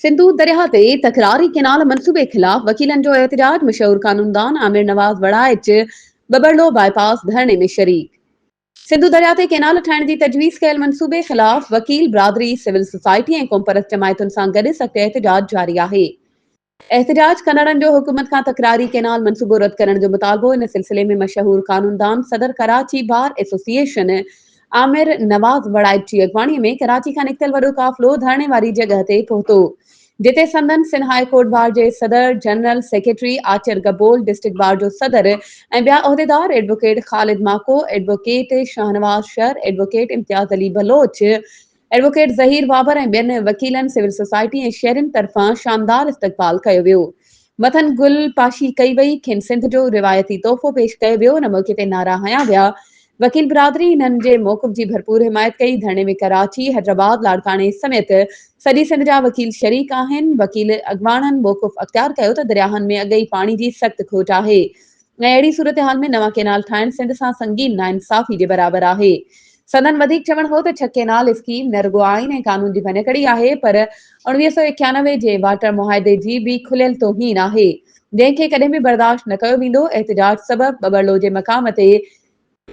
سنڌو درياهه تي تڪراري ڪئنال منصوبي خلاف وڪيلن جو احتجاج، مشهور قانوندان عامر نواز وڙائچ ٻٻرلو باء پاس ڌرڻي ۾ شريڪ. سنڌو درياهه تي ڪئنال ٺاهڻ جي تجويز ڪيل منصوبي خلاف وڪيل برادري، سول سوسائٽي ۽ قومپرست جماعتن سان گڏ سخت احتجاج جاري آهي. احتجاج ڪندڙن جو حڪومت کان تڪراري ڪئنال منصوبو رد ڪرڻ جو مطالبو، ان سلسلي ۾ مشهور قانوندان صدر ڪراچي بار ايسوسيئيشن عامر نواز وڙائچ جي اڳواڻي ۾ ڪراچي کان نڪتل وڏو قافلو ڌرڻي واري جڳهه تي پهتو جتي سندن سنڌ هاء ڪورٽ بار جي صدر general secretary Achar Gabol, district bar جو صدر ۽ ٻيا عهديدار advocate Khalid Mako, advocate Shahnawaz Shar, advocate Imtiaz Ali Baloch, advocate Zaheer Babar ۽ ٻين وڪيلن، سول سوسائٽي ۽ شهرين طرفان شاندار استقبال ڪيو ويو. مٿن گل پاشي ڪئي وئي، کين سنڌ جو روايتي تحفو پيش ڪيو ويو، ان موقعي تي نعرا هنيا ويا. وڪيل برادري انهن جي موقف جي ڀرپور حمايت ڪئي، ڌرڻي ۾ ڪراچي، حيدرآباد، لاڙڪاڻي سميت سڄي سنڌ جا وڪيل شريڪ آهن، وڪيل اڳواڻن موقف اختيار ڪيو ته درياهن ۾ اڳ ئي پاڻي جي سخت کوٽ آهي، ۽ اهڙي صورتحال ۾ نوان ڪئنال ٺاهڻ سنڌ سان سنگين ناانصافي جي برابر آهي. سندن وڌيڪ چوڻ هو ته ڇهه ڪئنال اسڪيم نه رڳو آئين ۽ قانون جي ڀڃڪڙي آهي پر 1991 جي واٽر معاهدي جي به کليل توهين آهي جنهن کي ڪڏهن به برداشت نه ڪيو ويندو احتجاج سبب ٻٻرلو جي مقام تي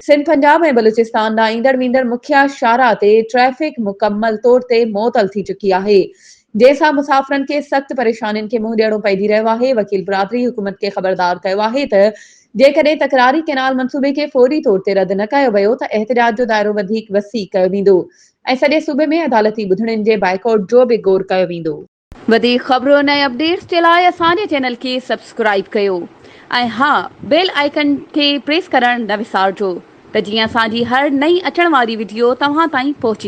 سنڌ، پنجاب ۽ بلوچستان ڏانهن ايندڙ ويندڙ مکيه شاهراهه تي ٽريفڪ مڪمل طور تي معطل ٿي چڪي آهي، جنهن سان مسافرن کي سخت پريشانين کي منهن ڏيڻو پئجي رهيو آهي، وڪيل برادري حڪومت کي خبردار ڪيو آهي ته جيڪڏهن تڪراري ڪئنال منصوبي کي فوري طور تي رد نه ڪيو ويو ته احتجاج جو دائرو وڌيڪ وسيع ڪيو ويندو ۽ سڄي صوبي ۾ عدالتي ٻڌڻين جي بائيڪاٽ جو به غور ڪيو ويندو. وڌيڪ خبرن ۽ اپڊيٽس جي لاء اسان جي چينل کي سبسڪرائيب ڪيو ۽ ها بيل آئيڪن کي پريس ڪرڻ نه وسارجو ته جيئن اسان جي هر نئين اچڻ واري وڊيو توهان تائين پهچي.